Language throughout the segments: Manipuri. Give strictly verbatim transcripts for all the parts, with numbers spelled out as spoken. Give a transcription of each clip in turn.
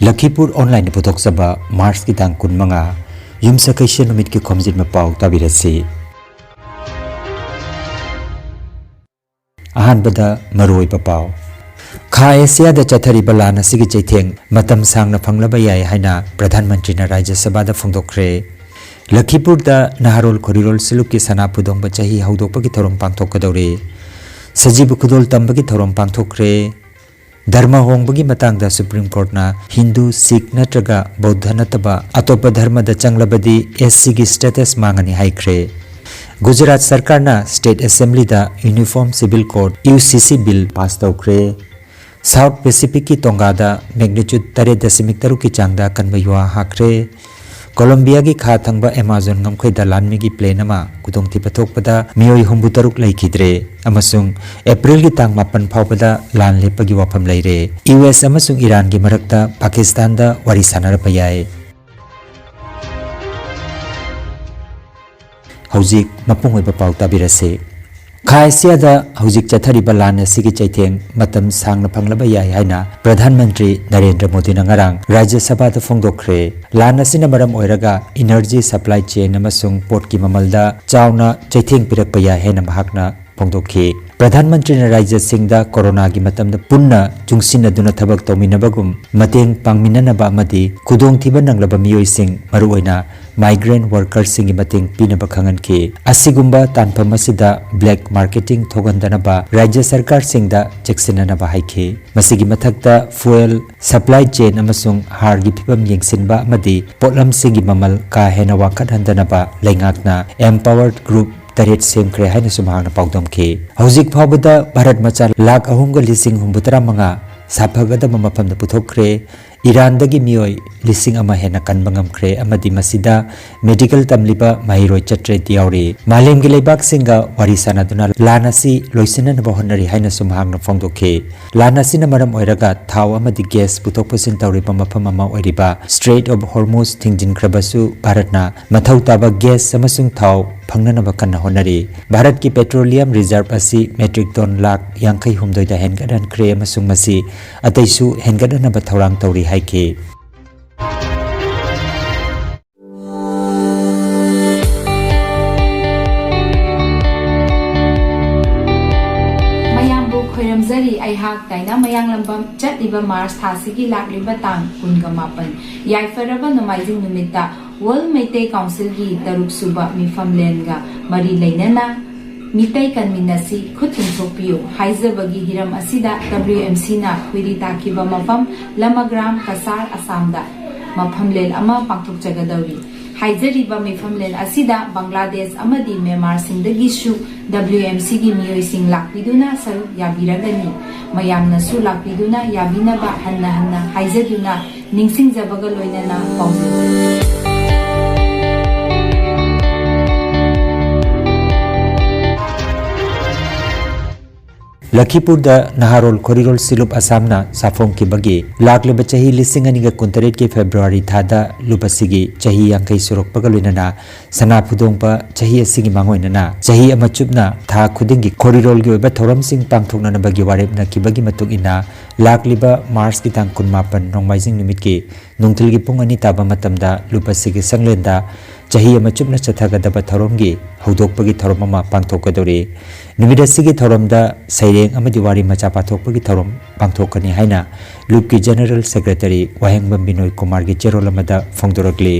ꯂꯈꯤꯄꯨꯔ ꯑꯣꯟꯂꯥꯏꯟꯅ ꯄꯨꯊꯣꯛꯆꯕ ꯃꯥꯔꯆꯀꯤ ꯇꯥꯡ ꯀꯨꯟꯃꯉꯥ, ꯌꯨꯝꯁꯀꯩꯁ ꯅꯨꯃꯤꯠꯀꯤ ꯈꯣꯝꯖꯤꯟꯕ ꯄꯥꯎ ꯇꯥꯕꯤꯔꯁꯤ꯫ ꯑꯍꯥꯟꯕꯗ ꯃꯔꯨꯑꯣꯏꯕ ꯄꯥꯎ꯫ ꯈꯥ ꯑꯦꯁꯤꯌꯥꯗ ꯆꯠꯊꯔꯤꯕ ꯂꯥꯟ ꯑꯁꯤꯒꯤ ꯆꯩꯊꯦꯡ ꯃꯇꯝ ꯁꯥꯡꯅ ꯐꯪꯂꯕ ꯌꯥꯏ ꯍꯥꯏꯅ ꯄ꯭ꯔꯙꯥꯟ ꯃꯟꯇ꯭ꯔꯤꯅ ꯔꯥꯖ꯭ꯌ ꯁꯚꯥꯗ ꯐꯣꯡꯗꯣꯛꯈ꯭ꯔꯦ꯫ ꯂꯈꯤꯄꯨꯔꯗ ꯅꯍꯥꯔꯣꯜ ꯈꯣꯔꯤꯔꯣꯜ ꯁꯤꯂꯨꯛꯀꯤ ꯁꯅꯥ ꯐꯨꯗꯣꯡꯕ ꯆꯍꯤ ꯍꯧꯗꯣꯛꯄꯒꯤ ꯊꯧꯔꯝ ꯄꯥꯡꯊꯣꯛꯀꯗꯧꯔꯤ꯫ ꯁꯖꯤꯕꯨ ꯈꯨꯗꯣꯜ ꯇꯝꯕꯒꯤ ꯊꯧꯔꯝ ꯄꯥꯡꯊꯣꯛꯈ꯭ꯔꯦ꯫ ꯙꯔꯃ ꯍꯣꯡꯕꯒꯤ ꯃꯇꯥꯡꯗ ꯁꯨꯄ꯭ꯔꯤꯝ ꯀꯣꯔꯠꯅ ꯍꯤꯟꯗꯨ, ꯁꯤꯈ ꯅꯠꯇ꯭ꯔꯒ ꯕꯧꯗꯙ ꯅꯠꯇꯕ ꯑꯇꯣꯞꯄ ꯙꯔꯃꯗ ꯆꯪꯂꯕꯗꯤ ꯑꯦꯁ ꯁꯤꯒꯤ ꯁ꯭ꯇꯦꯇꯁ ꯃꯥꯡꯉꯅꯤ ꯍꯥꯏꯈ꯭ꯔꯦ꯫ ꯒꯨꯖꯔꯥꯠ ꯁꯔꯀꯥꯔꯅ ꯁ꯭ꯇꯦꯠ ꯑꯦꯁꯦꯝꯕ꯭ꯂꯤꯗ uniform civil code, U C C, bill pass ꯇꯧꯈ꯭ꯔꯦ꯫ ꯁꯥꯎꯊ ꯄꯦꯁꯤꯐꯤꯛꯀꯤ ꯇꯣꯡꯒꯥꯗ ꯃꯦꯒꯅꯤꯆꯨꯗ ꯇꯔꯦꯠ ꯗꯁꯃꯤꯛ ꯇꯔꯨꯛꯀꯤ ꯆꯥꯡꯗ ꯑꯀꯟꯕ ꯌꯨꯍꯥ ꯍꯥꯈ꯭ꯔꯦ꯫ ꯀꯣꯂꯣꯝꯕꯤꯌꯥꯒꯤ ꯈꯥ ꯊꯪꯕ ꯑꯦꯃꯥꯖꯣꯟ ꯉꯝꯈꯩꯗ ꯂꯥꯟꯃꯤꯒꯤ ꯄ꯭ꯂꯦꯟ ꯑꯃ ꯈꯨꯗꯣꯡꯊꯤꯕ ꯊꯣꯛꯄꯗ ꯃꯤꯑꯣꯏ ꯍꯨꯝꯐꯨ ꯇꯔꯨꯛ ꯂꯩꯈꯤꯗ꯭ꯔꯦ ꯑꯃꯁꯨꯡ ꯑꯦꯄ꯭ꯔꯤꯜꯒꯤ ꯇꯥꯡ ꯃꯥꯄꯟ ꯐꯥꯎꯕꯗ ꯂꯥꯟ ꯂꯦꯞꯄꯒꯤ ꯋꯥꯐꯝ ꯂꯩꯔꯦ꯫ ꯌꯨ ꯑꯦꯁ ꯑꯃꯁꯨꯡ ꯏꯔꯥꯟꯒꯤ ꯃꯔꯛꯇ ꯄꯥꯀꯤꯁꯇꯥꯟꯗ ꯋꯥꯔꯤ ꯁꯥꯟꯅꯔꯛꯄ ꯌꯥꯏ꯫ ꯍꯧꯖꯤꯛ ꯃꯄꯨꯡ ꯑꯣꯏꯕ ꯄꯥꯎ ꯇꯥꯕꯤꯔꯁꯤ꯫ ꯈꯥ ꯑꯦꯁꯤꯌꯥꯗ ꯍꯧꯖꯤꯛ ꯆꯠꯊꯔꯤꯕ ꯂꯥꯟ ꯑꯁꯤꯒꯤ ꯆꯩꯊꯦꯡ ꯃꯇꯝ ꯁꯥꯡꯅ ꯐꯪꯂꯕ ꯌꯥꯏ ꯍꯥꯏꯅ ꯄ꯭ꯔꯙꯥꯟ ꯃꯟꯇ꯭ꯔꯤ ꯅꯔꯦꯟꯗ꯭ꯔ ꯃꯣꯗꯤꯅ ꯉꯔꯥꯡ ꯔꯥꯖ꯭ꯌ ꯁꯚꯥꯗ ꯐꯣꯡꯗꯣꯛꯈ꯭ꯔꯦ꯫ ꯂꯥꯟ ꯑꯁꯤꯅ ꯃꯔꯝ ꯑꯣꯏꯔꯒ ꯏꯅꯔꯖꯤ ꯁꯄ꯭ꯂꯥꯏ ꯆꯦꯟ ꯑꯃꯁꯨꯡ ꯄꯣꯠꯀꯤ ꯃꯃꯜꯗ ꯆꯥꯎꯅ ꯆꯩꯊꯦꯡ ꯄꯤꯔꯛꯄ ꯌꯥꯏ ꯍꯥꯏꯅ ꯃꯍꯥꯛꯅ ꯐꯣꯡꯗꯣꯛꯈꯤ꯫ ꯄ꯭ꯔꯙꯥꯟ ꯃꯟꯇ꯭ꯔꯤꯅ ꯔꯥꯖ꯭ꯌꯁꯤꯡꯗ ꯀꯣꯔꯣꯅꯥꯒꯤ ꯃꯇꯝꯗ ꯄꯨꯟꯅ ꯆꯨꯡꯁꯤꯟꯅꯗꯨꯅ ꯊꯕꯛ ꯇꯧꯃꯤꯟꯅꯕꯒꯨꯝ ꯃꯇꯦꯡ ꯄꯥꯡꯃꯤꯟꯅꯅꯕ ꯑꯃꯗꯤ ꯈꯨꯗꯣꯡꯊꯤꯕ ꯅꯪꯂꯕ ꯃꯤꯑꯣꯏꯁꯤꯡ, ꯃꯔꯨꯑꯣꯏꯅ ꯃꯥꯏꯒ꯭ꯔꯦꯟ ꯋꯥꯔꯀꯔꯁꯤꯡꯒꯤ ꯃꯇꯦꯡ ꯄꯤꯅꯕ ꯈꯪꯍꯟꯈꯤ꯫ ꯑꯁꯤꯒꯨꯝꯕ ꯇꯥꯟꯐꯝ ꯑꯁꯤꯗ ꯕ꯭ꯂꯦꯛ ꯃꯥꯔꯀꯦꯇꯤꯡ ꯊꯣꯛꯍꯟꯗꯅꯕ ꯔꯥꯖ꯭ꯌ ꯁꯔꯀꯥꯔꯁꯤꯡꯗ ꯆꯦꯛꯁꯤꯟꯅꯅꯕ ꯍꯥꯏꯈꯤ꯫ ꯃꯁꯤꯒꯤ ꯃꯊꯛꯇ ꯐꯨꯑꯦꯜ ꯁꯄ꯭ꯂꯥꯏ ꯆꯦꯟ ꯑꯃꯁꯨꯡ ꯍꯥꯔꯒꯤ ꯐꯤꯕꯝ ꯌꯦꯡꯁꯤꯟꯕ ꯑꯃꯗꯤ ꯄꯣꯠꯂꯝꯁꯤꯡꯒꯤ ꯃꯃꯜ ꯀꯥ ꯍꯦꯟꯅ ꯋꯥꯡꯈꯠꯍꯟꯗꯅꯕ ꯂꯩꯉꯥꯛꯅ ꯑꯦꯝꯄꯥꯋꯔꯗ ꯒ꯭ꯔꯨꯞ ꯇꯔꯦꯠ ꯁꯦꯝꯈ꯭ꯔꯦ ꯍꯥꯏꯅꯁꯨ ꯃꯍꯥꯛꯅ ꯄꯥꯎꯗꯝꯈꯤ꯫ ꯍꯧꯖꯤꯛ ꯐꯥꯎꯕꯗ ꯚꯥꯔꯠ ꯃꯆꯥ ꯂꯥꯈ ꯑꯍꯨꯝꯒ ꯂꯤꯁꯤꯡ ꯍꯨꯝꯐꯨꯇꯔꯥ ꯃꯉꯥ ꯁꯥꯐꯒꯗꯕ ꯃꯐꯝꯗ ꯄꯨꯊꯣꯛꯈ꯭ꯔꯦ꯫ ꯏꯔꯥꯟꯗꯒꯤ ꯃꯤꯑꯣꯏ ꯂꯤꯁꯤꯡ ꯑꯃ ꯍꯦꯟꯅ ꯀꯟꯕ ꯉꯝꯈ꯭ꯔꯦ ꯑꯃꯗꯤ ꯃꯁꯤꯗ ꯃꯦꯗꯤꯀꯦꯜ ꯇꯝꯂꯤꯕ ꯃꯍꯩꯔꯣꯏ ꯆꯥꯇ꯭ꯔꯦꯠ ꯌꯥꯎꯔꯤ꯫ ꯃꯥꯂꯦꯝꯒꯤ ꯂꯩꯕꯥꯛꯁꯤꯡꯒ ꯋꯥꯔꯤ ꯁꯥꯟꯅꯗꯨꯅ ꯂꯥꯟ ꯑꯁꯤ ꯂꯣꯏꯁꯤꯟꯅꯅꯕ ꯍꯣꯠꯅꯔꯤ ꯍꯥꯏꯅꯁꯨ ꯃꯍꯥꯛꯅ ꯐꯣꯡꯗꯣꯛꯈꯤ꯫ ꯂꯥꯟ ꯑꯁꯤꯅ ꯃꯔꯝ ꯑꯣꯏꯔꯒ ꯊꯥꯎ ꯑꯃꯗꯤ ꯒ꯭ꯌꯥꯁ ꯄꯨꯊꯣꯛ ꯄꯨꯁꯤꯟ ꯇꯧꯔꯤꯕ ꯃꯐꯝ ꯑꯃ ꯑꯣꯏꯔꯤꯕ ꯁ꯭ꯇ꯭ꯔꯦꯠ ꯑꯣꯐ ꯍꯣꯔꯃꯨꯖ ꯊꯤꯡꯖꯤꯟꯈ꯭ꯔꯕꯁꯨ, ꯚꯥꯔꯠꯅ ꯃꯊꯧ ꯇꯥꯕ ꯒ꯭ꯌꯥꯁ ꯑꯃꯁꯨꯡ ꯊꯥꯎ ꯐꯪꯅꯅꯕ ꯀꯟꯅ ꯍꯣꯠꯅꯔꯤ꯫ ꯚꯥꯔꯠꯀꯤ petroleum reserve ꯑꯁꯤ metric ton ꯂꯥꯈ ꯌꯥꯡꯈꯩ ꯍꯨꯝꯗꯣꯏꯗ ꯍꯦꯟꯒꯠꯍꯟꯈ꯭ꯔꯦ ꯑꯃꯁꯨꯡ ꯃꯁꯤ ꯑꯇꯩꯁꯨ ꯍꯦꯟꯒꯠꯍꯟꯅꯕ ꯊꯧꯔꯥꯡ ꯇꯧꯔꯤ ꯍꯥꯏꯈꯤ꯫ ꯃꯌꯥꯝꯕꯨ ꯈꯣꯏꯔꯝꯖꯔꯤ ꯑꯩꯍꯥꯛ ꯀꯥꯏꯅ ꯃꯌꯥꯡꯂꯝꯕꯝ꯫ ꯆꯠꯂꯤꯕ ꯃꯥꯔꯆ ꯊꯥꯁꯤꯒꯤ ꯂꯥꯛꯂꯤꯕ ꯇꯥꯡ ꯀꯨꯟꯒ ꯃꯥꯄꯟ, ꯌꯥꯏꯐꯔꯕ ꯅꯣꯡꯃꯥꯏꯖꯤꯡ ꯅꯨꯃꯤꯠꯇ World ꯃꯩꯇꯩ ꯀꯥꯎꯟꯁꯤꯜꯒꯤ ꯇꯔꯨꯛ ꯁꯨꯕ ꯃꯤꯐꯝꯂꯦꯟꯒ ꯃꯔꯤ ꯂꯩꯅꯅ ꯃꯤꯇꯩ ꯀꯟꯃꯤꯟꯅꯁꯤ, ꯈꯨꯠ ꯇꯤꯡꯊꯣꯛꯄꯤꯌꯨ ꯍꯥꯏꯖꯕꯒꯤ ꯍꯤꯔꯝ ꯑꯁꯤꯗ W M C ꯅ ꯈꯣꯏꯔꯤ ꯇꯥꯈꯤꯕ ꯃꯐꯝ ꯂꯃꯒ꯭ꯔꯥꯝ, ꯀꯁꯥꯔ, ꯑꯁꯥꯝꯗ ꯃꯐꯝꯂꯦꯟ ꯑꯃ ꯄꯥꯡꯊꯣꯛꯆꯒꯗꯧꯔꯤ꯫ ꯍꯥꯏꯖꯔꯤꯕ ꯃꯤꯐꯝꯂꯦꯟ ꯑꯁꯤꯗ ꯕꯪꯒ꯭ꯂꯥꯗꯦꯁ ꯑꯃꯗꯤ ꯃ꯭ꯌꯥꯟꯃꯥꯔꯁꯤꯡꯗꯒꯤꯁꯨ W M C ꯒꯤ ꯃꯤꯑꯣꯏꯁꯤꯡ ꯂꯥꯛꯄꯤꯗꯨꯅ ꯁꯔꯨꯛ ꯌꯥꯕꯤꯔꯒꯅꯤ꯫ ꯃꯌꯥꯝꯅꯁꯨ ꯂꯥꯛꯄꯤꯗꯨꯅ ꯌꯥꯕꯤꯅꯕ ꯍꯟꯅ ꯍꯟꯅ ꯍꯥꯏꯖꯗꯨꯅ ꯅꯤꯡꯁꯤꯡꯖꯕꯒ ꯂꯣꯏꯅꯅ ꯄꯥꯎꯖꯦꯜ꯫ ꯂꯈꯤꯄꯨꯔꯗ ꯅꯍꯥꯔꯣꯜ ꯈꯣꯔꯤꯔꯣꯜ ꯁꯤꯂꯨꯞ ꯑꯁꯥꯝꯅ ꯁꯥꯐꯣꯡꯈꯤꯕꯒꯤ ꯂꯥꯛꯂꯤꯕ ꯆꯍꯤ ꯂꯤꯁꯤꯡ ꯑꯅꯤꯒ ꯀꯨꯟꯇꯔꯦꯠꯀꯤ ꯐꯦꯕ꯭ꯔꯨꯋꯥꯔꯤ ꯊꯥꯗ ꯂꯨꯞ ꯑꯁꯤꯒꯤ ꯆꯍꯤ ꯌꯥꯡꯈꯩ ꯁꯨꯔꯛꯄꯒ ꯂꯣꯏꯅꯅ ꯁꯅꯥ ꯐꯨꯗꯣꯡꯕ ꯆꯍꯤ ꯑꯁꯤꯒꯤ ꯃꯥꯡꯑꯣꯏꯅꯅ ꯆꯍꯤ ꯑꯃ ꯆꯨꯞꯅ ꯊꯥ ꯈꯨꯗꯤꯡꯒꯤ ꯈꯣꯔꯤꯔꯣꯜꯒꯤ ꯑꯣꯏꯕ ꯊꯧꯔꯝꯁꯤꯡ ꯄꯥꯡꯊꯣꯛꯅꯅꯕꯒꯤ ꯋꯥꯔꯦꯞꯅꯈꯤꯕꯒꯤ ꯃꯇꯨꯡ ꯏꯟꯅ ꯂꯥꯛꯂꯤꯕ ꯃꯥꯔꯆꯀꯤ ꯇꯥꯡ ꯀꯨꯟꯃꯥꯄꯟ ꯅꯣꯡꯃꯥꯏꯖꯤꯡ ꯅꯨꯃꯤꯠꯀꯤ ꯅꯨꯡꯊꯤꯜꯒꯤ ꯄꯨꯡ ꯑꯅꯤ ꯇꯥꯕ ꯃꯇꯝꯗ ꯂꯨꯞ ꯑꯁꯤꯒꯤ ꯁꯪꯂꯦꯟꯗ ꯆꯍꯤ ꯑꯃ ꯆꯨꯞꯅ ꯆꯠꯊꯒꯗꯕ ꯊꯧꯔꯝꯒꯤ ꯍꯧꯗꯣꯛꯄꯒꯤ ꯊꯧꯔꯝ ꯑꯃ ꯄꯥꯡꯊꯣꯛꯀꯗꯧꯔꯤ꯫ ꯅꯨꯃꯤꯠ ꯑꯁꯤꯒꯤ ꯊꯧꯔꯝꯗ ꯁꯩꯔꯦꯡ ꯑꯃꯗꯤ ꯋꯥꯔꯤ ꯃꯆꯥ ꯄꯥꯊꯣꯛꯄꯒꯤ ꯊꯧꯔꯝ ꯄꯥꯡꯊꯣꯛꯀꯅꯤ ꯍꯥꯏꯅ ꯂꯨꯞꯀꯤ ꯖꯦꯅꯔꯦꯜ ꯁꯦꯀ꯭ꯔꯦꯇꯔꯤ ꯋꯥꯍꯦꯡꯕꯝ ꯕꯤꯅꯣꯏ ꯀꯨꯃꯥꯔꯒꯤ ꯆꯦꯔꯣꯜ ꯑꯃꯗ ꯐꯣꯡꯗꯣꯔꯛꯂꯤ꯫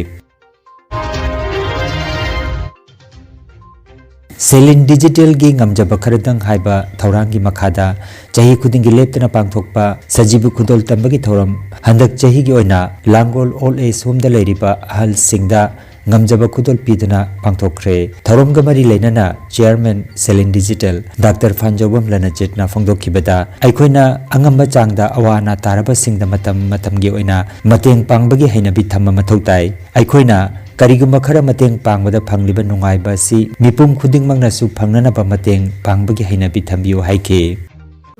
ꯁꯦꯂꯤꯟ ꯗꯤꯖꯤꯇꯦꯜꯒꯤ ꯉꯝꯖꯕ ꯈꯔꯗꯪ ꯍꯥꯏꯕ ꯊꯧꯔꯥꯡꯒꯤ ꯃꯈꯥꯗ ꯆꯍꯤ ꯈꯨꯗꯤꯡꯒꯤ ꯂꯦꯞꯇꯅ ꯄꯥꯡꯊꯣꯛꯄ ꯁꯖꯤꯕꯨ ꯈꯨꯗꯣꯜ ꯇꯝꯕꯒꯤ ꯊꯧꯔꯝ ꯍꯟꯗꯛ ꯆꯍꯤꯒꯤ ꯑꯣꯏꯅ ꯂꯥꯡꯒꯣꯜ ꯑꯣꯜ ꯑꯦꯖ ꯍꯣꯝꯗ ꯂꯩꯔꯤꯕ ꯑꯍꯜꯁꯤꯡꯗ ꯉꯝꯖꯕ ꯈꯨꯗꯣꯜ ꯄꯤꯗꯨꯅ ꯄꯥꯡꯊꯣꯛꯈ꯭ꯔꯦ꯫ ꯊꯧꯔꯝꯒ ꯃꯔꯤ ꯂꯩꯅꯅ ꯆꯤꯌꯔꯃꯦꯟ ꯁꯦꯂꯤꯟ ꯗꯤꯖꯤꯇꯦꯜ ꯗꯥꯛꯇꯔ ꯐꯥꯟꯖꯧꯕꯝ ꯂꯅꯖꯤꯠꯅ ꯐꯣꯡꯗꯣꯛꯈꯤꯕꯗ, ꯑꯩꯈꯣꯏꯅ ꯑꯉꯝꯕ ꯆꯥꯡꯗ ꯑꯋꯥ ꯑꯅꯥ ꯇꯥꯔꯕꯁꯤꯡꯗ ꯃꯇꯝ ꯃꯇꯝꯒꯤ ꯑꯣꯏꯅ ꯃꯇꯦꯡ ꯄꯥꯡꯕꯒꯤ ꯍꯩꯅꯕꯤ ꯊꯝꯕ ꯃꯊꯧ ꯇꯥꯏ꯫ ꯑꯩꯈꯣꯏꯅ ꯀꯔꯤꯒꯨꯝꯕ ꯈꯔ ꯃꯇꯦꯡ ꯄꯥꯡꯕꯗ ꯐꯪꯂꯤꯕ ꯅꯨꯡꯉꯥꯏꯕ ꯑꯁꯤ ꯃꯤꯄꯨꯝ ꯈꯨꯗꯤꯡꯃꯛꯅꯁꯨ ꯐꯪꯅꯅꯕ ꯃꯇꯦꯡ ꯄꯥꯡꯕꯒꯤ ꯍꯩꯅꯕꯤ ꯊꯝꯕꯤꯌꯨ ꯍꯥꯏꯈꯤ꯫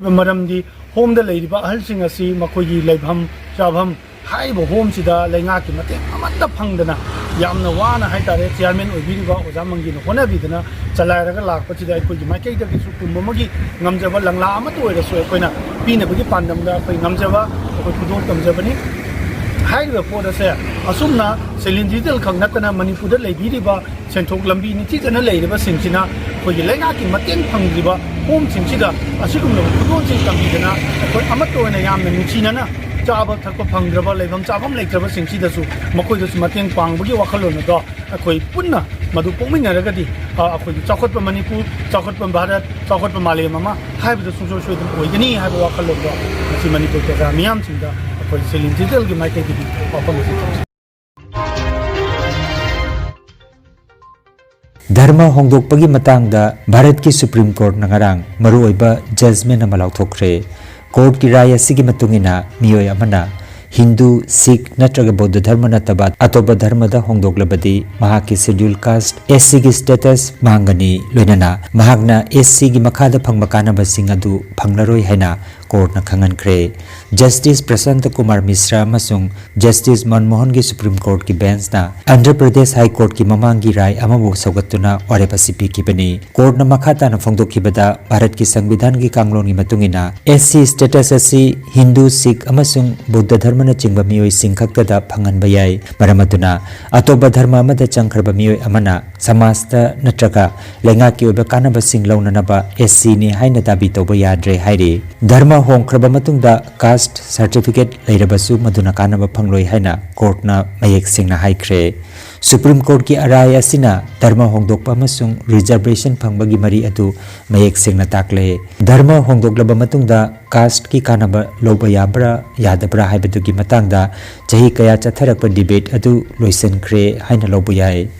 ꯃꯔꯝꯗꯤ ꯍꯣꯝꯗ ꯂꯩꯔꯤꯕ ꯑꯍꯜꯁꯤꯡ ꯑꯁꯤ ꯃꯈꯣꯏꯒꯤ ꯂꯩꯐꯝ ꯆꯥꯐꯝ ꯍꯥꯏꯔꯤꯕ ꯍꯣꯝꯁꯤꯗ ꯂꯩꯉꯥꯛꯀꯤ ꯃꯇꯦꯡ ꯑꯃꯠꯇ ꯐꯪꯗꯅ ꯌꯥꯝꯅ ꯋꯥꯅ ꯍꯥꯏꯇꯥꯔꯦ, ꯆꯤꯌꯥꯔꯃꯦꯟ ꯑꯣꯏꯕꯤꯔꯤꯕ ꯑꯣꯖꯥ ꯃꯪꯒꯤꯅ ꯍꯣꯠꯅꯕꯤꯗꯅ ꯆꯂꯥꯏꯔꯒ ꯂꯥꯛꯄꯁꯤꯗ ꯑꯩꯈꯣꯏꯒꯤ ꯃꯥꯏꯀꯩꯗꯒꯤꯁꯨ ꯀꯨꯝ ꯑꯃꯒꯤ ꯉꯝꯖꯕ ꯂꯪꯂꯥ ꯑꯃꯠꯇ ꯑꯣꯏꯔꯁꯨ ꯑꯩꯈꯣꯏꯅ ꯄꯤꯅꯕꯒꯤ ꯄꯥꯟꯗꯝꯗ ꯑꯩꯈꯣꯏ ꯉꯝꯖꯕ ꯑꯩꯈꯣꯏ ꯈꯨꯗꯣꯜ ꯇꯝꯖꯕꯅꯤ꯫ ꯍꯥꯏꯔꯤꯕ ꯄꯣꯠ ꯑꯁꯦ ꯑꯁꯨꯝꯅ ꯁꯦꯂꯤꯟ ꯗꯤꯖꯤꯇꯦꯜ ꯈꯛ ꯅꯠꯇꯅ ꯃꯅꯤꯄꯨꯔꯗ ꯂꯩꯕꯤꯔꯤꯕ ꯁꯦꯟꯊꯣꯛ ꯂꯝꯕꯤ ꯅꯤꯡꯊꯤꯖꯅ ꯂꯩꯔꯤꯕꯁꯤꯡꯁꯤꯅ ꯑꯩꯈꯣꯏꯒꯤ ꯂꯩꯉꯥꯛꯀꯤ ꯃꯇꯦꯡ ꯐꯪꯗ꯭ꯔꯤꯕ ꯍꯣꯝꯁꯤꯡꯁꯤꯗ ꯑꯁꯤꯒꯨꯝꯂꯕ ꯈꯨꯗꯣꯜꯁꯤꯡ ꯇꯝꯕꯤꯗꯅ ꯑꯩꯈꯣꯏ ꯑꯃꯠꯇ ꯑꯣꯏꯅ ꯌꯥꯝꯅ ꯅꯨꯡꯁꯤꯅꯅ ꯆꯥꯕ ꯊꯛꯄ ꯐꯪꯗ꯭ꯔꯕ, ꯂꯩꯐꯝ ꯆꯥꯐꯝ ꯂꯩꯇ꯭ꯔꯕꯁꯤꯡꯁꯤꯗꯁꯨ ꯃꯈꯣꯏꯗꯁꯨ ꯃꯇꯦꯡ ꯄꯥꯡꯕꯒꯤ ꯋꯥꯈꯜꯂꯣꯟ ꯑꯗꯣ ꯑꯩꯈꯣꯏ ꯄꯨꯟꯅ ꯃꯗꯨ ꯄꯣꯛꯃꯤꯟꯅꯔꯒꯗꯤ, ꯑ, ꯑꯩꯈꯣꯏꯒꯤ ꯆꯥꯎꯈꯠꯄ ꯃꯅꯤꯄꯨꯔ, ꯆꯥꯎꯈꯠꯄ ꯚꯥꯔꯠ, ꯆꯥꯎꯈꯠꯄ ꯃꯥꯂꯦꯝ ꯑꯃ ꯍꯥꯏꯕꯗꯨ ꯁꯨꯡꯁꯣꯏ ꯁꯣꯏꯗꯅ ꯑꯣꯏꯒꯅꯤ ꯍꯥꯏꯕ ꯋꯥꯈꯜꯂꯣꯟꯗꯣ ꯉꯁꯤ ꯃꯅꯤꯄꯨꯔ ꯄ꯭ꯔꯖꯥ ꯃꯤꯌꯥꯝꯁꯤꯡꯗ ꯑꯩꯈꯣꯏ ꯁꯦꯂꯤꯟ ꯗꯤꯖꯤꯇꯦꯜꯒꯤ ꯃꯥꯏꯀꯩꯗꯒꯤ ꯋꯥꯐꯝ ꯑꯁꯤ ꯊꯝꯖꯩ꯫ ꯙꯔꯃ ꯍꯣꯡꯗꯣꯛꯄꯒꯤ ꯃꯇꯥꯡꯗ ꯚꯥꯔꯠꯀꯤ ꯁꯨꯄ꯭ꯔꯤꯝ ꯀꯣꯔꯠꯅ ꯉꯔꯥꯡ ꯃꯔꯨꯑꯣꯏꯕ ꯖꯖꯃꯦꯟ ꯑꯃ ꯂꯥꯎꯊꯣꯛꯈ꯭ꯔꯦ꯫ ꯀꯣꯔꯠꯀꯤ ꯔꯥꯏ ꯑꯁꯤꯒꯤ ꯃꯇꯨꯡ ꯏꯟꯅ ꯃꯤꯑꯣꯏ ꯑꯃꯅ ꯍꯤꯟꯗꯨ, ꯁꯤꯈ ꯅꯠꯇ꯭ꯔꯒ ꯕꯧꯗ ꯙꯔꯃ ꯅꯠꯇꯕ ꯑꯇꯣꯞꯄ ꯙꯔꯃꯗ ꯍꯣꯡꯗꯣꯛꯂꯕꯗꯤ ꯃꯍꯥꯛꯀꯤ ꯁꯦꯗ꯭ꯌꯨꯜ ꯀꯥꯁꯠ, ꯑꯦꯁ ꯁꯤꯒꯤ ꯁ꯭ꯇꯦꯇꯁ ꯃꯥꯡꯒꯅꯤ, ꯂꯣꯏꯅꯅ ꯃꯍꯥꯛꯅ ꯑꯦꯁ ꯁꯤꯒꯤ ꯃꯈꯥꯗ ꯐꯪꯕ ꯀꯥꯟꯅꯕꯁꯤꯡ ꯑꯗꯨ ꯐꯪꯂꯔꯣꯏ ꯍꯥꯏꯅ ꯀꯣꯔꯠꯅ ꯈꯪꯍꯟꯈ꯭ꯔꯦ꯫ ꯖꯁꯇꯤꯁ ꯄ꯭ꯔꯁꯥꯟꯇ ꯀꯨꯃꯥꯔ ꯃꯤꯁ꯭ꯔꯥ ꯑꯃꯁꯨꯡ ꯖꯁꯇꯤꯁ ꯃꯟꯃꯣꯍꯟꯒꯤ ꯁꯨꯄ꯭ꯔꯤꯝ ꯀꯣꯔꯠꯀꯤ ꯕꯦꯟꯆꯅ ꯑꯟꯙ꯭ꯔ ꯄ꯭ꯔꯗꯦꯁ ꯍꯥꯏ ꯀꯣꯔꯠꯀꯤ ꯃꯃꯥꯡꯒꯤ ꯔꯥꯏ ꯑꯃꯕꯨ ꯁꯧꯒꯠꯇꯨꯅ ꯋꯥꯔꯦꯞ ꯑꯁꯤ ꯄꯤꯈꯤꯕꯅꯤ꯫ ꯀꯣꯔꯠꯅ ꯃꯈꯥ ꯇꯥꯅ ꯐꯣꯡꯗꯣꯛꯈꯤꯕꯗ, ꯚꯥꯔꯠꯀꯤ ꯁꯪꯕꯤꯙꯥꯟꯒꯤ ꯀꯥꯡꯂꯣꯟꯒꯤ ꯃꯇꯨꯡ ꯏꯟꯅ, ꯑꯦꯁ ꯁꯤ ꯁ꯭ꯇꯦꯇꯁ ꯑꯁꯤ ꯍꯤꯟꯗꯨ, ꯁꯤꯈ ꯑꯃꯁꯨꯡ ꯕꯨꯗꯙ ꯙꯔꯃꯅꯆꯤꯡꯕ ꯃꯤꯑꯣꯏꯁꯤꯡ ꯈꯛꯇꯗ ꯐꯪꯍꯟꯕ ꯌꯥꯏ꯫ ꯃꯔꯝ ꯑꯗꯨꯅ, ꯑꯇꯣꯞꯄ ꯙꯔꯃ ꯑꯃꯗ ꯆꯪꯈ꯭ꯔꯕ ꯃꯤꯑꯣꯏ ꯑꯃꯅ ꯁꯃꯥꯖꯇ ꯅꯠꯇ꯭ꯔꯒ ꯂꯩꯉꯥꯛꯀꯤ ꯑꯣꯏꯕ ꯀꯥꯟꯅꯕꯁꯤꯡ ꯂꯧꯅꯅꯕ ꯑꯦꯁ ꯁꯤꯅꯤ ꯍꯥꯏꯅ ꯗꯥꯕꯤ ꯇꯧꯕ ꯌꯥꯗ꯭ꯔꯦ ꯍꯥꯏꯔꯤ꯫ ꯙꯔꯃ ꯍꯣꯡꯈ꯭ꯔꯕ ꯃꯇꯨꯡꯗ ꯀꯥꯁꯠ ꯁꯔꯇꯤꯐꯤꯀꯦꯠ ꯂꯩꯔꯕꯁꯨ ꯃꯗꯨꯅ ꯀꯥꯟꯅꯕ ꯐꯪꯂꯣꯏ ꯍꯥꯏꯅ ꯀꯣꯔꯠꯅ ꯃꯌꯦꯛ ꯁꯦꯡꯅ ꯍꯥꯏꯈ꯭ꯔꯦ꯫ ꯁꯨꯄ꯭ꯔꯤꯝ ꯀꯣꯔꯠꯀꯤ ꯑꯔꯥꯏ ꯑꯁꯤꯅ ꯙꯔꯃ ꯍꯣꯡꯗꯣꯛꯄ ꯑꯃꯁꯨꯡ ꯔꯤꯖꯔꯕꯦꯁꯟ ꯐꯪꯕꯒꯤ ꯃꯔꯤ ꯑꯗꯨ ꯃꯌꯦꯛ ꯁꯦꯡꯅ ꯇꯥꯛꯂꯦ꯫ ꯙꯔꯃ ꯍꯣꯡꯗꯣꯛꯂꯕ ꯃꯇꯨꯡꯗ ꯀꯥꯁꯠꯀꯤ ꯀꯥꯟꯅꯕ ꯂꯧꯕ ꯌꯥꯕ꯭ꯔꯥ ꯌꯥꯗꯕ꯭ꯔꯥ ꯍꯥꯏꯕꯗꯨꯒꯤ ꯃꯇꯥꯡꯗ ꯆꯍꯤ ꯀꯌꯥ ꯆꯠꯊꯔꯛꯄ ꯗꯤꯕꯦꯠ ꯑꯗꯨ ꯂꯣꯏꯁꯤꯟꯈ꯭ꯔꯦ ꯍꯥꯏꯅ ꯂꯧꯕ ꯌꯥꯏ꯫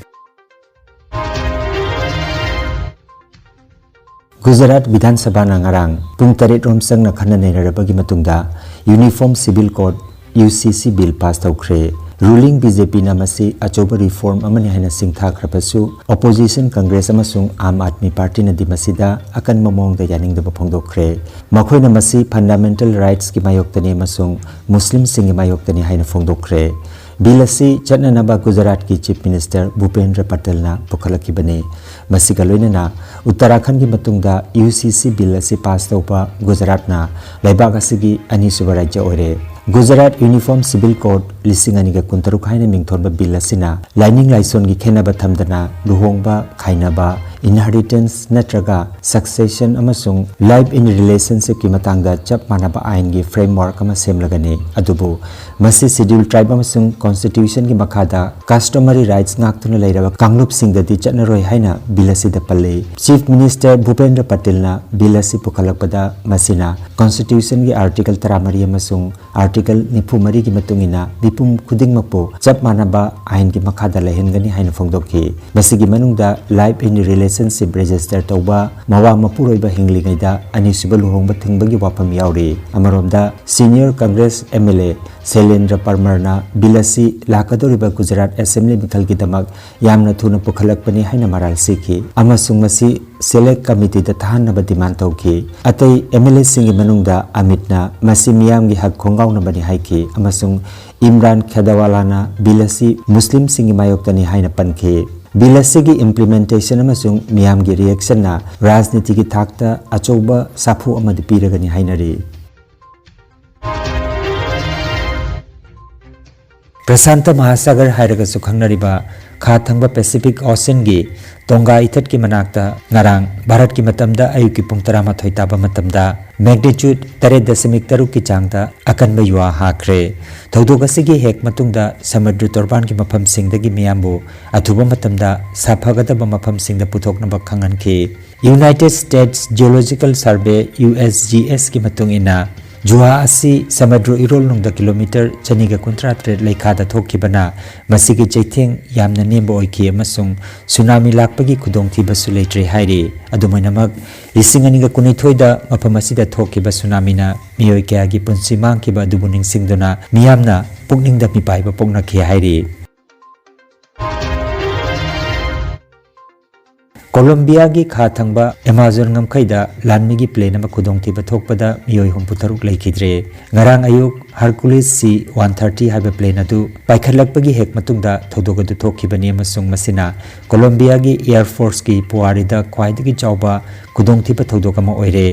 ꯒꯨꯖꯔꯥꯠ ꯕꯤꯙꯥꯟ ꯁꯚꯥꯅ ꯉꯔꯥꯡ ꯄꯨꯡ ꯇꯔꯦꯠ ꯔꯣꯝ ꯆꯪꯅ ꯈꯟꯅ ꯅꯩꯅꯔꯕꯒꯤ ꯃꯇꯨꯡꯗ uniform civil code, U C C, bill pass ꯇꯧꯈ꯭ꯔꯦ꯫ Ruling B J Pꯅ ꯃꯁꯤ ꯑꯆꯧꯕ reform ꯑꯃꯅꯤ ꯍꯥꯏꯅ ꯁꯤꯡꯊꯥꯈ꯭ꯔꯕꯁꯨ, opposition Congress ꯑꯃꯁꯨꯡ ꯑꯥꯝ ꯑꯥꯗꯃꯤ ꯄꯥꯔꯇꯤꯅꯗꯤ ꯃꯁꯤꯗ ꯑꯀꯟꯕ ꯃꯑꯣꯡꯗ ꯌꯥꯅꯤꯡꯗꯕ ꯐꯣꯡꯗꯣꯛꯈ꯭ꯔꯦ꯫ ꯃꯈꯣꯏꯅ ꯃꯁꯤ fundamental rightsꯀꯤ ꯃꯥꯌꯣꯛꯇꯅꯤ ꯑꯃꯁꯨꯡ ꯃꯨꯁꯂꯤꯝꯁꯤꯡꯒꯤ ꯃꯥꯌꯣꯛꯇꯅꯤ ꯍꯥꯏꯅ ꯐꯣꯡꯗꯣꯛꯈ꯭ꯔꯦ꯫ ꯕꯤꯜ ꯑꯁꯤ ꯆꯠꯅꯅꯕ ꯒꯨꯖꯔꯥꯠꯀꯤ Chief Minister ꯚꯨꯄꯦꯟꯗ꯭ꯔ ꯄꯇꯦꯜꯅ ꯄꯨꯈꯠꯂꯛꯈꯤꯕꯅꯤ꯫ ꯃꯁꯤꯒ ꯂꯣꯏꯅꯅ ꯎꯠꯇꯔꯥꯈꯟꯒꯤ ꯃꯇꯨꯡꯗ U C C ꯕꯤꯜ ꯑꯁꯤ ꯄꯥꯁ ꯇꯧꯕ ꯒꯨꯖꯔꯥꯠꯅ ꯂꯩꯕꯥꯛ ꯑꯁꯤꯒꯤ ꯑꯅꯤꯁꯨꯕ ꯔꯥꯖ꯭ꯌ ꯑꯣꯏꯔꯦ꯫ ꯒꯨꯖꯔꯥꯠ Uniform Civil Code ꯂꯤꯁꯤꯡ ꯑꯅꯤꯒ ꯀꯨꯟꯇꯔꯨꯛ ꯍꯥꯏꯅ ꯃꯤꯡꯊꯣꯟꯕ ꯕꯤꯜ ꯑꯁꯤꯅ ꯂꯥꯏꯅꯤꯡ ꯂꯥꯏꯁꯣꯟꯒꯤ ꯈꯦꯠꯅꯕ ꯊꯝꯗꯅ ꯂꯨꯍꯣꯡꯕ, ꯈꯥꯏꯅꯕ, inheritance ꯅꯠꯇ꯭ꯔꯒ succession ꯑꯃꯁꯨꯡ life in relationshipꯀꯤ ꯃꯇꯥꯡꯗ ꯆꯞ ꯃꯥꯟꯅꯕ ꯑꯥꯏꯟꯒꯤ framework ꯑꯃ ꯁꯦꯝꯂꯒꯅꯤ꯫ ꯑꯗꯨꯕꯨ ꯃꯁꯤ Scheduled Tribe ꯑꯃꯁꯨꯡ Constitutionꯒꯤ ꯃꯈꯥꯗ customary rights ꯉꯥꯛꯇꯨꯅ ꯂꯩꯔꯕ ꯀꯥꯡꯂꯨꯞꯁꯤꯡꯗꯗꯤ ꯆꯠꯅꯔꯣꯏ ꯍꯥꯏꯅ ꯕꯤꯜ ꯑꯁꯤꯗ ꯄꯜꯂꯤ꯫ Chief Minister ꯚꯨꯄꯦꯟꯗ꯭ꯔ ꯄꯇꯦꯜꯅ ꯕꯤꯜ ꯑꯁꯤ ꯄꯨꯈꯠꯂꯛꯄꯗ ꯃꯁꯤꯅ Constitutionꯒꯤ Article ꯇꯔꯥꯃꯔꯤ ꯑꯃꯁꯨꯡ Article ꯅꯤꯐꯨ ꯃꯔꯤꯒꯤ ꯃꯇꯨꯡ ꯏꯟꯅ ꯃꯤꯄꯨꯝ ꯈꯨꯗꯤꯡꯃꯛꯄꯨ ꯆꯞ ꯃꯥꯟꯅꯕ ꯑꯥꯏꯟꯒꯤ ꯃꯈꯥꯗ ꯂꯩꯍꯟꯒꯅꯤ ꯍꯥꯏꯅ ꯐꯣꯡꯗꯣꯛꯈꯤ꯫ ꯃꯁꯤꯒꯤ ꯃꯅꯨꯡꯗ life in relationship register ꯇꯧꯕ, ꯃꯋꯥ ꯃꯄꯨꯔꯣꯏꯕ ꯍꯤꯡꯂꯤꯉꯩꯗ ꯑꯅꯤꯁꯨꯕ ꯂꯨꯍꯣꯡꯕ ꯊꯤꯡꯕꯒꯤ ꯋꯥꯐꯝ ꯌꯥꯎꯔꯤ꯫ ꯑꯃꯔꯣꯝꯗ, senior Congress M L A Shailendra ꯄꯔꯃꯔꯅ ꯕꯤꯜ ꯑꯁꯤ ꯂꯥꯛꯀꯗꯧꯔꯤꯕ ꯒꯨꯖꯔꯥꯠ Assembly ꯃꯤꯈꯜꯒꯤꯗꯃꯛ ꯌꯥꯝꯅ ꯊꯨꯅ ꯄꯨꯈꯠꯂꯛꯄꯅꯤ ꯍꯥꯏꯅ ꯃꯔꯥꯜ ꯁꯤꯈꯤ ꯑꯃꯁꯨꯡ ꯃꯁꯤ Select Committeeꯗ ꯊꯥꯍꯟꯅꯕ demand ꯇꯧꯈꯤ꯫ ꯑꯇꯩ M L Aꯁꯤꯡꯒꯤ ꯃꯅꯨꯡꯗ ꯑꯃꯤꯠꯅ ꯃꯁꯤ ꯃꯤꯌꯥꯝꯒꯤ ꯍꯛ ꯈꯣꯡꯒꯥꯎꯅꯕꯅꯤ ꯍꯥꯏꯈꯤ ꯑꯃꯁꯨꯡ ꯏꯝꯔꯥꯟ ꯈꯦꯗꯥꯋꯥꯂꯥꯅ ꯕꯤꯜ ꯑꯁꯤ ꯃꯨꯁꯂꯤꯝꯁꯤꯡꯒꯤ ꯃꯥꯌꯣꯛꯇꯅꯤ ꯍꯥꯏꯅ ꯄꯟꯈꯤ꯫ ꯕꯤꯜ ꯑꯁꯤꯒꯤ implementation ꯑꯃꯁꯨꯡ ꯃꯤꯌꯥꯝꯒꯤ reactionꯅ ꯔꯥꯖꯅꯤꯇꯤꯒꯤ ꯊꯥꯛꯇ ꯑꯆꯧꯕ ꯁꯥꯐꯨ ꯑꯃꯗꯤ ꯄꯤꯔꯒꯅꯤ ꯍꯥꯏꯅꯔꯤ꯫ ꯄ꯭ꯔꯁꯥꯟꯇ ꯃꯍꯥꯁꯥꯒꯔ ꯍꯥꯏꯔꯒꯁꯨ ꯈꯪꯅꯔꯤꯕ ꯈꯥ ꯊꯪꯕ Pacific Oceanꯒꯤ ꯇꯣꯡꯒꯥ ꯏꯊꯠꯀꯤ ꯃꯅꯥꯛꯇ ꯉꯔꯥꯡ ꯚꯥꯔꯠꯀꯤ ꯃꯇꯝꯗ ꯑꯌꯨꯛꯀꯤ ꯄꯨꯡ ꯇꯔꯥꯃꯥꯊꯣꯏ ꯇꯥꯕ ꯃꯇꯝꯗ magnitude ꯇꯔꯦꯠ ꯗꯁꯃꯤꯛ ꯇꯔꯨꯛꯀꯤ ꯆꯥꯡꯗ ꯑꯀꯟꯕ ꯌꯨꯍꯥ ꯍꯥꯈ꯭ꯔꯦ꯫ ꯊꯧꯗꯣꯛ ꯑꯁꯤꯒꯤ ꯍꯦꯛ ꯃꯇꯨꯡꯗ ꯁꯃꯨꯗ꯭ꯔ ꯇꯣꯔꯕꯥꯟꯒꯤ ꯃꯐꯝꯁꯤꯡꯗꯒꯤ ꯃꯤꯌꯥꯝꯕꯨ ꯑꯊꯨꯕ ꯃꯇꯝꯗ ꯁꯥꯐꯒꯗꯕ ꯃꯐꯝꯁꯤꯡꯗ ꯄꯨꯊꯣꯛꯅꯕ ꯈꯪꯍꯟꯈꯤ꯫ United States Geological Survey, U S G Sꯒꯤ ꯃꯇꯨꯡ ꯏꯟꯅ, ꯖꯨꯍꯥ ꯑꯁꯤ ꯁꯃꯨꯗ꯭ꯔ ꯏꯔꯣꯜꯅꯨꯡꯗ ꯀꯤꯂꯣꯃꯤꯇꯔ ꯆꯅꯤꯒ ꯀꯨꯟꯊ꯭ꯔꯥ ꯇꯔꯦꯠ ꯂꯩꯈꯥꯗ ꯊꯣꯛꯈꯤꯕꯅ ꯃꯁꯤꯒꯤ ꯆꯩꯊꯦꯡ ꯌꯥꯝꯅ ꯅꯦꯝꯕ ꯑꯣꯏꯈꯤ ꯑꯃꯁꯨꯡ ꯁꯨꯅꯥꯃꯤ ꯂꯥꯛꯄꯒꯤ ꯈꯨꯗꯣꯡꯊꯤꯕꯁꯨ ꯂꯩꯇ꯭ꯔꯦ ꯍꯥꯏꯔꯤ꯫ ꯑꯗꯨꯝ ꯑꯣꯏꯅꯃꯛ, ꯂꯤꯁꯤꯡ ꯑꯅꯤꯒ ꯀꯨꯟꯅꯤꯊꯣꯏꯗ ꯃꯐꯝ ꯑꯁꯤꯗ ꯊꯣꯛꯈꯤꯕ ꯁꯨꯅꯥꯃꯤꯅ ꯃꯤꯑꯣꯏ ꯀꯌꯥꯒꯤ ꯄꯨꯟꯁꯤ ꯃꯥꯡꯈꯤꯕ ꯑꯗꯨꯕꯨ ꯅꯤꯡꯁꯤꯡꯗꯨꯅ ꯃꯤꯌꯥꯝꯅ ꯄꯨꯛꯅꯤꯡꯗ ꯃꯤꯄꯥꯏꯕ ꯄꯣꯛꯅꯈꯤ ꯍꯥꯏꯔꯤ꯫ ꯀꯣꯂꯣꯝꯕꯤꯌꯥꯒꯤ ꯈꯥ ꯊꯪꯕ ꯑꯦꯃꯥꯖꯣꯟ ꯉꯝꯈꯩꯗ ꯂꯥꯟꯃꯤꯒꯤ ꯄ꯭ꯂꯦꯟ ꯑꯃ ꯈꯨꯗꯣꯡꯊꯤꯕ ꯊꯣꯛꯄꯗ ꯃꯤꯑꯣꯏ ꯍꯨꯝꯐꯨꯇꯔꯨꯛ ꯂꯩꯈꯤꯗ꯭ꯔꯦ꯫ ꯉꯔꯥꯡ ꯑꯌꯨꯛ Hercules C one thirty ꯍꯥꯏꯕ ꯄ꯭ꯂꯦꯟ ꯑꯗꯨ ꯄꯥꯏꯈꯠꯂꯛꯄꯒꯤ ꯍꯦꯛ ꯃꯇꯨꯡꯗ ꯊꯧꯗꯣꯛ ꯑꯗꯨ ꯊꯣꯛꯈꯤꯕꯅꯤ ꯑꯃꯁꯨꯡ ꯃꯁꯤꯅ ꯀꯣꯂꯣꯝꯕꯤꯌꯥꯒꯤ ꯑꯦꯌꯔ ꯐꯣꯔꯁꯀꯤ ꯄꯨꯋꯥꯔꯤꯗ ꯈ꯭ꯋꯥꯏꯗꯒꯤ ꯆꯥꯎꯕ ꯈꯨꯗꯣꯡꯊꯤꯕ ꯊꯧꯗꯣꯛ ꯑꯃ ꯑꯣꯏꯔꯦ꯫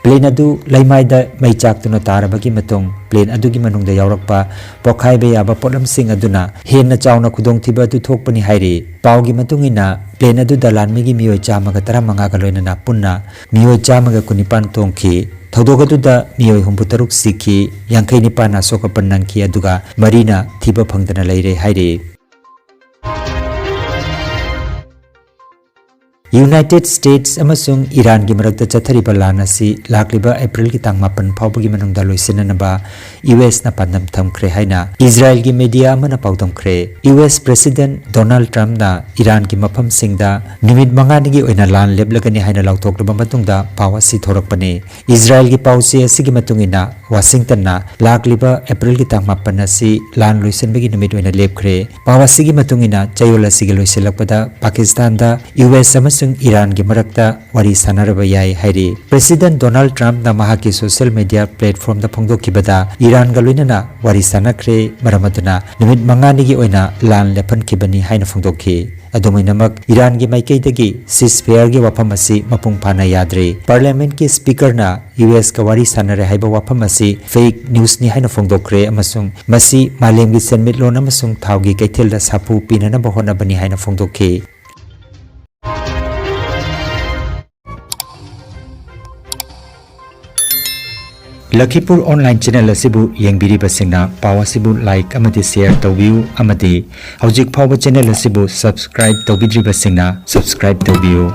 ꯄ꯭ꯂꯦꯟ ꯑꯗꯨ ꯂꯩꯃꯥꯏꯗ ꯃꯩ ꯆꯥꯛꯇꯨꯅ ꯇꯥꯔꯕꯒꯤ ꯃꯇꯨꯡ ꯄ꯭ꯂꯦꯟ ꯑꯗꯨꯒꯤ ꯃꯅꯨꯡꯗ ꯌꯥꯎꯔꯛꯄ ꯄꯣꯈꯥꯏꯕ ꯌꯥꯕ ꯄꯣꯠꯂꯝꯁꯤꯡ ꯑꯗꯨꯅ ꯍꯦꯟꯅ ꯆꯥꯎꯅ ꯈꯨꯗꯣꯡꯊꯤꯕ ꯑꯗꯨ ꯊꯣꯛꯄꯅꯤ ꯍꯥꯏꯔꯤ꯫ ꯄꯥꯎꯒꯤ ꯃꯇꯨꯡ ꯏꯟꯅ, ꯄ꯭ꯂꯦꯟ ꯑꯗꯨꯗ ꯂꯥꯟꯃꯤꯒꯤ ꯃꯤꯑꯣꯏ ꯆꯥꯝꯃꯒ ꯇꯔꯥꯃꯉꯥꯒ ꯂꯣꯏꯅꯅ ꯄꯨꯟꯅ ꯃꯤꯑꯣꯏ ꯆꯥꯝꯃꯒ ꯀꯨꯟꯅꯤꯄꯥꯟ ꯇꯣꯡꯈꯤ꯫ ꯊꯧꯗꯣꯛ ꯑꯗꯨꯗ ꯃꯤꯑꯣꯏ ꯍꯨꯝꯐꯨꯇꯔꯨꯛ ꯁꯤꯈꯤ, ꯌꯥꯡꯈꯩ ꯅꯤꯄꯥꯟꯅ ꯑꯁꯣꯛ ꯑꯄꯟ ꯅꯪꯈꯤ, ꯑꯗꯨꯒ ꯃꯔꯤꯅ ꯊꯤꯕ ꯐꯪꯗꯅ ꯂꯩꯔꯦ ꯍꯥꯏꯔꯤ꯫ ꯌꯨꯅꯥꯏꯇꯦꯗ ꯁ꯭ꯇꯦꯠꯁ ꯑꯃꯁꯨꯡ ꯏꯔꯥꯟꯒꯤ ꯃꯔꯛꯇ ꯆꯠꯊꯔꯤꯕ ꯂꯥꯟ ꯑꯁꯤ ꯂꯥꯛꯂꯤꯕ ꯑꯦꯄ꯭ꯔꯤꯜꯒꯤ ꯇꯥꯡ ꯃꯥꯄꯟ ꯐꯥꯎꯕꯒꯤ ꯃꯅꯨꯡꯗ ꯂꯣꯏꯁꯤꯟꯅꯅꯕ ꯌꯨ ꯑꯦꯁꯅ ꯄꯥꯟꯗꯝ ꯊꯝꯈ꯭ꯔꯦ ꯍꯥꯏꯅ ꯏꯖꯔꯥꯏꯜꯒꯤ ꯃꯦꯗꯤꯌꯥ ꯑꯃꯅ ꯄꯥꯎꯗꯝꯈ꯭ꯔꯦ꯫ ꯌꯨ ꯑꯦꯁ ꯄ꯭ꯔꯦꯁꯤꯗꯦꯟꯠ ꯗꯣꯅꯥꯜꯗ ꯇ꯭ꯔꯝꯞꯅ ꯏꯔꯥꯟꯒꯤ ꯃꯐꯝꯁꯤꯡꯗ ꯅꯨꯃꯤꯠ ꯃꯉꯥꯅꯤꯒꯤ ꯑꯣꯏꯅ ꯂꯥꯟ ꯂꯦꯞꯂꯒꯅꯤ ꯍꯥꯏꯅ ꯂꯥꯎꯊꯣꯛꯂꯕ ꯃꯇꯨꯡꯗ ꯄꯥꯎ ꯑꯁꯤ ꯊꯣꯔꯛꯄꯅꯤ꯫ ꯏꯖꯔꯥꯏꯜꯒꯤ ꯄꯥꯎꯆꯦ ꯑꯁꯤꯒꯤ ꯃꯇꯨꯡ ꯏꯟꯅ, ꯋꯥꯁꯤꯡꯇꯟꯅ ꯂꯥꯛꯂꯤꯕ ꯑꯦꯄ꯭ꯔꯤꯜꯒꯤ ꯇꯥꯡ ꯃꯥꯄꯟ ꯑꯁꯤ ꯂꯥꯟ ꯂꯣꯏꯁꯤꯟꯕꯒꯤ ꯅꯨꯃꯤꯠ ꯑꯣꯏꯅ ꯂꯦꯞꯈ꯭ꯔꯦ꯫ ꯄꯥꯎ ꯑꯁꯤꯒꯤ ꯃꯇꯨꯡ ꯏꯟꯅ, ꯆꯌꯣꯜ ꯑꯁꯤꯒꯤ ꯂꯣꯏꯁꯤꯜꯂꯛꯄꯗ ꯄꯥꯀꯤꯁꯇꯥꯟꯗ ꯌꯨ ꯑꯦꯁ ꯑꯃꯁꯨꯡ ꯏꯔꯥꯟꯒꯤ ꯃꯔꯛꯇ ꯋꯥꯔꯤ ꯁꯥꯟꯅꯔꯕ ꯌꯥꯏ ꯍꯥꯏꯔꯤ꯫ ꯄ꯭ꯔꯦꯁꯤꯗꯦꯟꯠ ꯗꯣꯅꯥꯜꯗ ꯇ꯭ꯔꯝꯞꯅ ꯃꯍꯥꯛꯀꯤ ꯁꯣꯁꯤꯌꯦꯜ ꯃꯦꯗꯤꯌꯥ ꯄ꯭ꯂꯦꯠꯐꯣꯔꯝꯗ ꯐꯣꯡꯗꯣꯛꯈꯤꯕꯗ, ꯏꯔꯥꯟꯒ ꯂꯣꯏꯅꯅ ꯋꯥꯔꯤ ꯁꯥꯟꯅꯈ꯭ꯔꯦ, ꯃꯔꯝ ꯑꯗꯨꯅ ꯅꯨꯃꯤꯠ ꯃꯉꯥꯅꯤꯒꯤ ꯑꯣꯏꯅ ꯂꯥꯟ ꯂꯦꯞꯍꯟꯈꯤꯕꯅꯤ ꯍꯥꯏꯅ ꯐꯣꯡꯗꯣꯛꯈꯤ꯫ ꯑꯗꯨꯝ ꯑꯣꯏꯅꯃꯛ, ꯏꯔꯥꯟꯒꯤ ꯃꯥꯏꯀꯩꯗꯒꯤ ꯁꯤꯖꯐꯌꯔꯒꯤ ꯋꯥꯐꯝ ꯑꯁꯤ ꯃꯄꯨꯡ ꯐꯥꯅ ꯌꯥꯗ꯭ꯔꯤ꯫ ꯄꯥꯔꯂꯤꯌꯥꯃꯦꯟꯠꯀꯤ ꯁ꯭ꯄꯤꯀꯔꯅ ꯌꯨ ꯑꯦꯁꯀ ꯋꯥꯔꯤ ꯁꯥꯟꯅꯔꯦ ꯍꯥꯏꯕ ꯋꯥꯐꯝ ꯑꯁꯤ ꯐꯦꯛ ꯅ꯭ꯌꯨꯁꯅꯤ ꯍꯥꯏꯅ ꯐꯣꯡꯗꯣꯛꯈ꯭ꯔꯦ ꯑꯃꯁꯨꯡ ꯃꯁꯤ ꯃꯥꯂꯦꯝꯒꯤ ꯁꯦꯟꯃꯤꯠꯂꯣꯟ ꯑꯃꯁꯨꯡ ꯊꯥꯎꯒꯤ ꯀꯩꯊꯦꯜꯗ ꯁꯥꯐꯨ ꯄꯤꯅꯅꯕ ꯍꯣꯠꯅꯕꯅꯤ ꯍꯥꯏꯅ ꯐꯣꯡꯗꯣꯛꯈꯤ꯫ ꯂꯈꯤꯄꯨꯔ ꯑꯣꯟꯂꯥꯏꯟ ꯆꯦꯅꯦꯜ ꯑꯁꯤꯕꯨ ꯌꯦꯡꯕꯤꯔꯤꯕꯁꯤꯡꯅ ꯄꯥꯎ ꯑꯁꯤꯕꯨ ꯂꯥꯏꯛ ꯑꯃꯗꯤ ꯁꯦꯌꯔ ꯇꯧꯕꯤꯌꯨ, ꯑꯃꯗꯤ ꯍꯧꯖꯤꯛ ꯐꯥꯎꯕ ꯆꯦꯅꯦꯜ ꯑꯁꯤꯕꯨ ꯁꯕꯁꯀ꯭ꯔꯥꯏꯕ ꯇꯧꯕꯤꯗ꯭ꯔꯤꯕꯁꯤꯡꯅ ꯁꯕꯁꯀ꯭ꯔꯥꯏꯕ ꯇꯧꯕꯤꯌꯨ꯫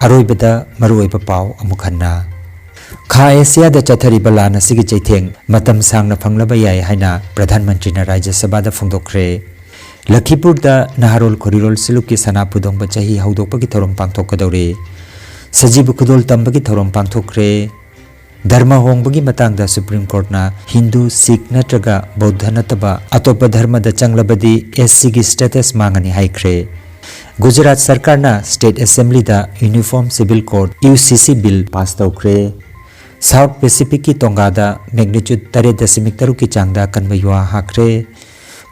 ꯑꯔꯣꯏꯕꯗ ꯃꯔꯨꯑꯣꯏꯕ ꯄꯥꯎ ꯑꯃꯨꯛ ꯍꯟꯅ꯫ ꯈꯥ ꯑꯦꯁꯤꯌꯥꯗ ꯆꯠꯊꯔꯤꯕ ꯂꯥꯟ ꯑꯁꯤꯒꯤ ꯆꯩꯊꯦꯡ ꯃꯇꯝ ꯁꯥꯡꯅ ꯐꯪꯂꯕ ꯌꯥꯏ ꯍꯥꯏꯅ ꯄ꯭ꯔꯙꯥꯟ ꯃꯟꯇ꯭ꯔꯤꯅ ꯔꯥꯖ꯭ꯌ ꯁꯚꯥꯗ ꯐꯣꯡꯗꯣꯛꯈ꯭ꯔꯦ꯫ ꯂꯈꯤꯄꯨꯔꯗ ꯅꯍꯥꯔꯣꯜ ꯈꯣꯔꯤꯔꯣꯜ ꯁꯤꯂꯨꯛꯀꯤ ꯁꯅꯥ ꯄꯨꯗꯣꯡꯕ ꯆꯍꯤ ꯍꯧꯗꯣꯛꯄꯒꯤ ꯊꯧꯔꯝ ꯄꯥꯡꯊꯣꯛꯀꯗꯧꯔꯤ꯫ ꯁꯖꯤꯕꯨ ꯈꯨꯗꯣꯜ ꯇꯝꯕꯒꯤ ꯊꯧꯔꯝ ꯄꯥꯡꯊꯣꯛꯈ꯭ꯔꯦ꯫ ꯙꯔꯃ ꯍꯣꯡꯕꯒꯤ ꯃꯇꯥꯡꯗ ꯁꯨꯄ꯭ꯔꯤꯝ ꯀꯣꯔꯠꯅ ꯍꯤꯟꯗꯨ, ꯁꯤꯈ ꯅꯠꯇ꯭ꯔꯒ ꯕꯧꯗꯙ ꯅꯠꯇꯕ ꯑꯇꯣꯞꯄ ꯙꯔꯃꯗ ꯆꯪꯂꯕꯗꯤ ꯑꯦꯁ ꯁꯤꯒꯤ ꯁ꯭ꯇꯦꯇꯁ ꯃꯥꯡꯉꯅꯤ ꯍꯥꯏꯈ꯭ꯔꯦ꯫ ꯒꯨꯖꯔꯥꯠ ꯁꯔꯀꯥꯔꯅ ꯁ꯭ꯇꯦꯠ ꯑꯦꯁꯦꯝꯕ꯭ꯂꯤꯗ uniform civil code, U C C, bill pass ꯇꯧꯈ꯭ꯔꯦ꯫ ꯁꯥꯎꯠ ꯄꯦꯁꯤꯐꯤꯛꯀꯤ ꯇꯣꯡꯒꯥꯗ ꯃꯦꯒꯅꯤꯆꯨꯠ ꯇꯔꯦꯠ ꯗꯁꯃꯤꯛ ꯇꯔꯨꯛꯀꯤ ꯆꯥꯡꯗ ꯑꯀꯟꯕ ꯌꯨꯍꯥ ꯍꯥꯈ꯭ꯔꯦ꯫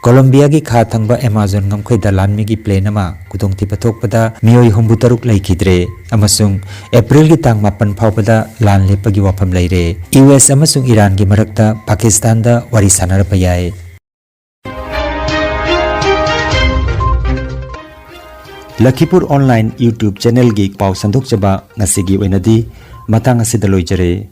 ꯀꯣꯂꯝꯕꯤꯌꯥꯒꯤ ꯈꯥ ꯊꯪꯕ ꯑꯦꯃꯥꯖꯣꯟ ꯉꯝꯈꯩꯗ ꯂꯥꯟꯃꯤꯒꯤ ꯄ꯭ꯂꯦꯟ ꯑꯃ ꯈꯨꯗꯣꯡꯊꯤꯕ ꯊꯣꯛꯄꯗ ꯃꯤꯑꯣꯏ ꯍꯨꯝꯐꯨ ꯇꯔꯨꯛ ꯂꯩꯈꯤꯗ꯭ꯔꯦ ꯑꯃꯁꯨꯡ ꯑꯦꯄ꯭ꯔꯤꯜꯒꯤ ꯇꯥꯡ ꯃꯥꯄꯟ ꯐꯥꯎꯕꯗ ꯂꯥꯟ ꯂꯦꯞꯄꯒꯤ ꯋꯥꯐꯝ ꯂꯩꯔꯦ꯫ ꯌꯨ ꯑꯦꯁ ꯑꯃꯁꯨꯡ ꯏꯔꯥꯟꯒꯤ ꯃꯔꯛꯇ ꯄꯥꯀꯤꯁꯇꯥꯟꯗ ꯋꯥꯔꯤ ꯁꯥꯟꯅꯔꯛꯄ ꯌꯥꯏ꯫ ꯂꯈꯤꯄꯨꯔ ꯑꯣꯟꯂꯥꯏꯟ YouTube ꯆꯦꯅꯦꯜꯒꯤ ꯄꯥꯎ ꯁꯟꯗꯣꯛꯆꯕ ꯉꯁꯤꯒꯤ ꯑꯣꯏꯅꯗꯤ ꯃꯇꯥꯡ ꯑꯁꯤꯗ ꯂꯣꯏꯖꯔꯦ꯫